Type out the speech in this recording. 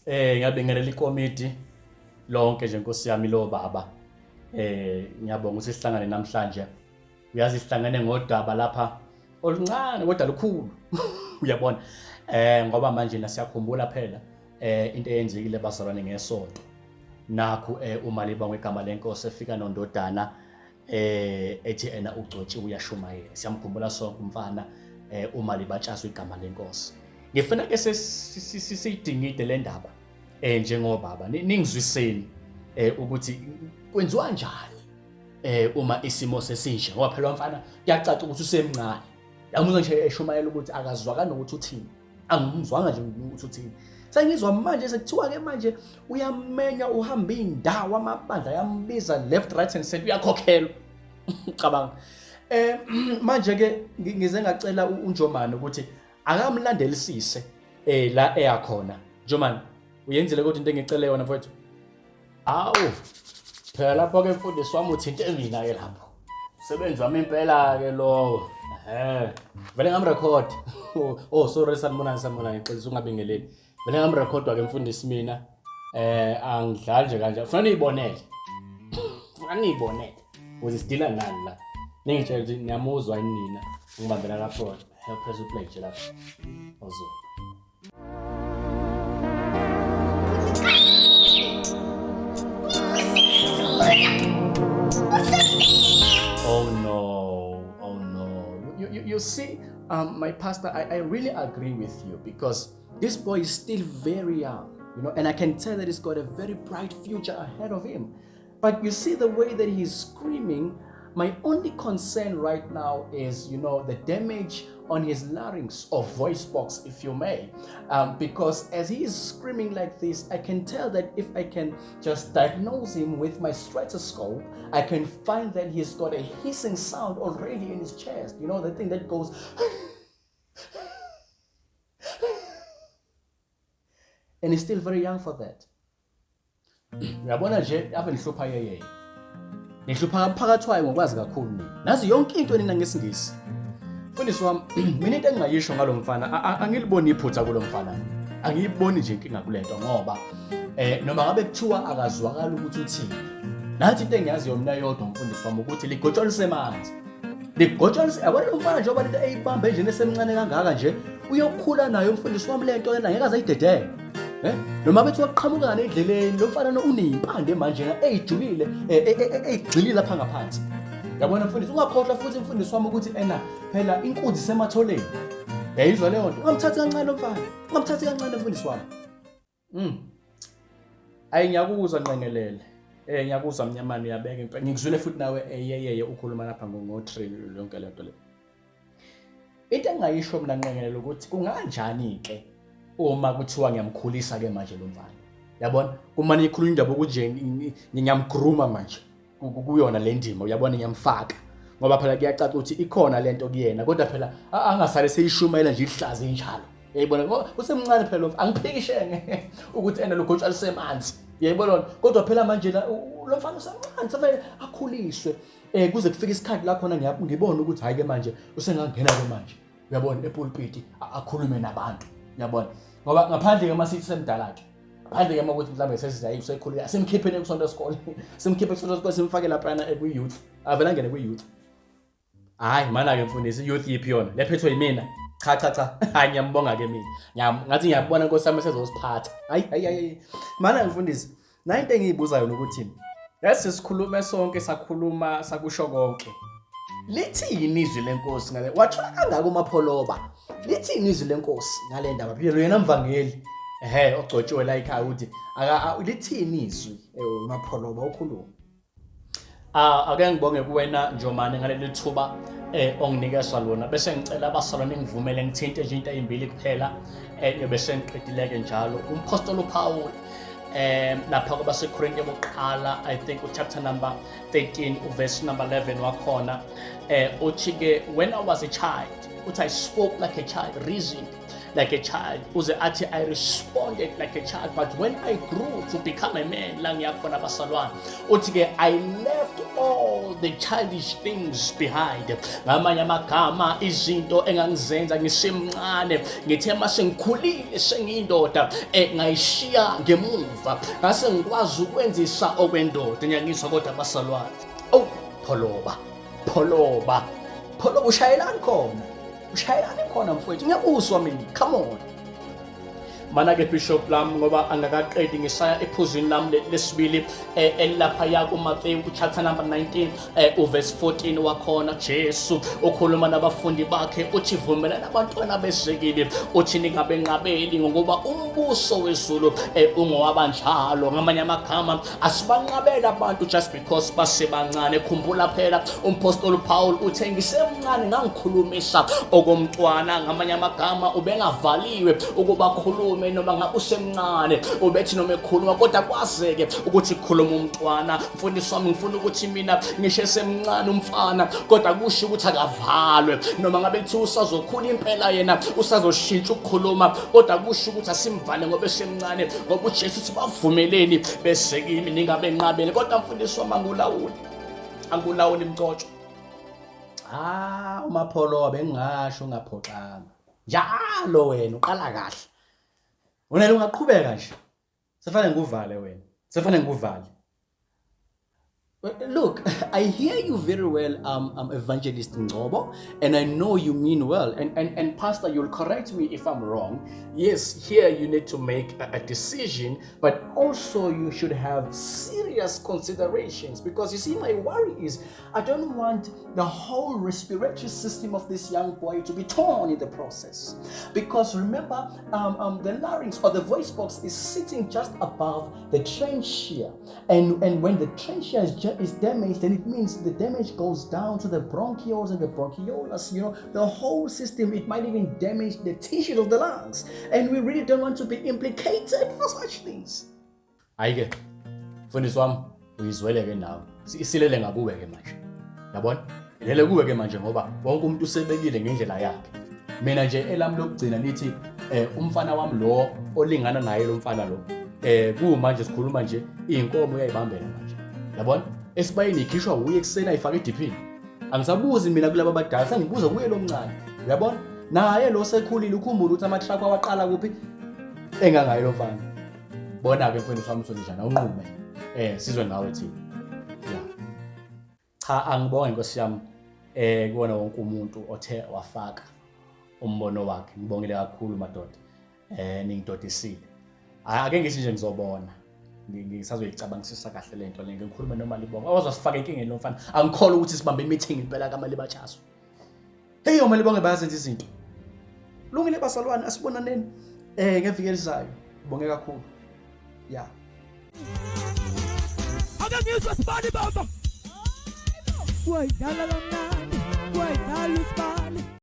Ngiyabingelela ikomiti lonke nje Nkosi yami lo baba. Ngiyabonga ukuthi sihlangane namhlanje. Uyazi sihlangene ngodaba lapha oluncane kodwa lukhulu. Uyabona? Ngoba manje nasiyakhumbula phela into eyenzekile bazalwane ngesonto. Nakhu uma libangwa igama lenkosi efika nondodana ethi ena ugcotshiwe uyashumayela. Siyamkhumbula sonke umfana uma libatshazwa igama lenkosi. Ngifuna ke sesiyidingide le ndaba njengobaba ningizwiseni ukuthi kwenziwa kanjani uma isimo sesinje, ngoba phela umfana kuyacaca ukuthi usemncane. Yamuzwa nje eshumayela ukuthi akazwakali nokuthi uthini, angimzwanga nje ukuthi uthini. Sengizwa manje sekuthiwa ke manje uyamenya, uhamba indawo, amabandla ayambiza left, right and center, uyakhokhelwa. Cabanga. Manje ke ngize ngacela uNjomane ukuthi akamlandelisise la eyakhona. Njomane, uyenzile kodwa into engicele yona mfowethu? Awu, phela lapho ke mfundisi wami uthinte mina ke lapho. Sebenzi wami impela ke lowo. Vele ngamrecord. Oh, sorry, sanibonani, sanibonani, ngixolisa ungabingeleli. Vele ngamrekhodwa ke mfundisi mina. Angidlali nje kanje. Ufuna niyibonele. Ufuna niyibonele. Ukuze sidila nani la. Ningitshela ukuthi niyamuzwa yini nina. Ngibambela lapho. Help press play nje lapho. Ozwe. Oh no, oh no. You see, my pastor, I really agree with you because this boy is still very young, you know, and I can tell that he's got a very bright future ahead of him. But you see the way that he's screaming, my only concern right now is, you know, the damage on his larynx or voice box, if you may. Because as he is screaming like this, I can tell that if I can just diagnose him with my stethoscope, I can find that he's got a hissing sound already in his chest. You know, the thing that goes... And he's still very young for that. Uyabona nje ave nihlupha yeyeye. Nihlupha phakathi kwayo ngokwazi kakhulu nina. Nazi yonke into nina ngesiNgisi. Mfundisi wami, mina into engingayisho ngalo mfana, angiliboni iphutha kulo mfana. Angiyiboni nje inkinga kulento ngoba noma ngabe kuthiwa akazwakala ukuthi uthini. Nathi into engiyaziyo mina yodwa mfundisi wami ukuthi ligotshwa lisemanzi. Ligotshwa lise, yabona lo mfana njengoba lento eyibambe nje esemncane kangaka nje, uyokhula nayo mfundisi wami lento lena ngeke aze ayidedele. Noma bethi waqhamukana endleleni lo mfana unezimpande manje eyijulile, eyigxilile lapha ngaphansi. Yabona mfundisi, ungakhohlwa futhi mfundisi wami ukuthi ena phela inkunzi isematholeni. Yayizwa leyo nto. Ungamthathi kancane lo mfana. Ungamthathi kancane mfundisi wami. Ayi ngiyakuzwa Nqengelele. Ngiyakuzwa Mnyamane, uyabeka impela. Ngikuzwile futhi nawe eyeyeye ukhuluma lapha ngo 3 yonke le nto le. Into engingayisho mina Nqengelele ukuthi kunganjani ke uma kuthiwa ngiyamkhulisa ke manje lo mfana. Yabona? Kumane ikhulunywa indaba ukuthi nje ngiyamgrooma manje kuyona le ndima, uyabona, ngiyamfaka. Ngoba phela kuyacaca ukuthi ikhona lento kuyena, kodwa phela angasale seyishumayela nje ihlaza injalo. Uyayibona ngoba usemncane phela lo mfana, angiphikishenge ukuthi ena lugotshwa lisemanzi. Uyayibona? Kodwa phela manje la lo mfana usemncane, sefele akhuliswe. Kuze kufike isikhathi la khona ngibone ukuthi hayi ke manje usengangena ke manje. Uyabona, epulpiti akhulume nabantu. Uyabona? Ngoba ngaphandle ke masithi semdala ke. Ngaphandle ke makuthi mhlawumbe sesizayi usekhulile, asimkhipheni kusonto esikole. Simkhiphe kusonto esikole simfake laphana kwi-youth. Avela angene kwi-youth. Hayi mana ke mfundisi, youth yiphi yona? Lephethwe yimina. Cha cha cha. Hayi ngiyambonga ke mina. Ngathi ngiyabona Nkosi yami sezosiphatha. Hayi hayi hayi. Mana mfundisi, nayi into engiyibuzayo ukuthi lesi sikhulume sonke sakhuluma sakusho konke. Lithini izwi lenkosi ngale? Wathola kangaka uMapholoba? Lithini izwi lenkosi ngale ndaba? Phela yena mvangeli. Ehhe, ogcotshiwe la ekhaya ukuthi lithini izwi uMapholoba ukhuluma. Ake ngibonge kuwena Njomane ngaleli thuba onginikezwa lona, bese ngicela abasalwane ngivumele ngithinte nje into ezimbili kuphela, ngiyobe sengiqedileke njalo. Umpostoli uPaul lapha kwabaseKorinte bokuqala, I think chapter number 13 verse number 11 wakhona, uthi ke when I was a child, uthi I spoke like a child, reasoned like a child, uze athi I responded like a child, but when I grew to become a man, la ngiyakhona basalwane, uthi ke I left all the childish things behind. Ngamanye amagama, izinto engangizenza ngisemncane, ngithe mase ngikhulile sengiyindoda, ngayishiya ngemuva, ngase ngikwazi ukwenzisa okwendoda. Ngiyangizwa kodwa basalwane. Oh, Pholoba, Pholoba, Pholoba, ushayelani khona? Ushayelani khona mfowethu? Ngiyakuzwa mina, come on. Mana-ke Bishop lami, ngoba angakaqedi, ngisaya ephuzwini lami lesibili, elilaphaya kuMathewu chapter number 19, uverse 14 wakhona. Jesu ukhuluma nabafundi bakhe, uthi vumelani abantwana beze kimi, uthi ningabenqabeli, ngokuba umbuso wezulu ungowabanjalo. Ngamanye amagama, asibanqabeli abantu just because basebancane. Khumbula phela umpostoli Paul uthe, "Ngisemncane ngangikhulumisa okomntwana." Ngamanye amagama, ubengavaliwe ukuba khulume noma ngabe usemncane, ubethi noma ekhuluma kodwa kwazeke ukuthi khuluma umntwana. Mfundisi wami, ngifuna ukuthi mina ngisho esemncane umfana, kodwa kusho ukuthi akavalwe. Noma ngabe kuthiwa usazokhula impela, yena usazoshintsha ukukhuluma, kodwa kusho ukuthi asimvale ngoba esemncane, ngoba uJesu uthi bavumeleni bese kimi, ningabenqabeli. Kodwa mfundisi wami, angulawuli, angulawuli mcotsho. Ah, uMapholo, bengingasho ungaphoxanga njalo, wena uqala kahle, wena ungaqhubeka nje, sefanele ngikuvale wena, sefanele ngikuvale. Look, I hear you very well, Evangelist Ngcobo, and I know you mean well. And Pastor, you'll correct me if I'm wrong. Yes, here you need to make a decision, but also you should have serious considerations, because you see, my worry is I don't want the whole respiratory system of this young boy to be torn in the process. Because remember, the larynx or the voice box is sitting just above the trachea. And when the trachea is damaged, then it means the damage goes down to the bronchioles and the bronchioles, the whole system. It might even damage the tissues of the lungs. And we really don't want to be implicated for such things. Hayi-ke, mfundisi wami, uyizwele-ke nawe. Isilele ngakuwe-ke manje. Yabona? Ilele kuwe-ke manje, ngoba wonke umuntu usebekile ngendlela yakhe. Mina nje elami lokugcina lithi umfana wami lo olingana naye lo mfana lo, kumanje sikhuluma nje, iy'nkomo uyayibambela manje. Yabona? Esibayeni ikhishwa wuye ekuseni, ayifake ediphini. Angisabuzi mina kulaba abadala, sengibuza kuye lo mncane. Uyabona? Naye lo sekhulile, ukhumbule ukuthi ama-truck awaqala kuphi engangaye lo mfana. Bona-ke mfundisi wami, usonjani, awunqume. Sizwe ngawe thina. Yeah. Cha, angibonge Nkosi yami kuwona wonke umuntu othe wafaka umbono wakhe. Ngibongile kakhulu madoda. Ningidodisile. Ake ngithi nje ngizobona. Ngisazoyicabangisisa kahle lento le, ngikhulume noma libonga. Awazosifaka enkingeni lo mfana. Angikholwa ukuthi sibambe meeting impela kaMalibatshazo. Hey, omalibonge bayazenza izinto. Lungile bazalwane, asibonaneni ngeviki elizayo. Ngibonge kakhulu. Yeah. Ake ngizwe sibani baba. Wayidlala kamnandi, wayidlala usibani.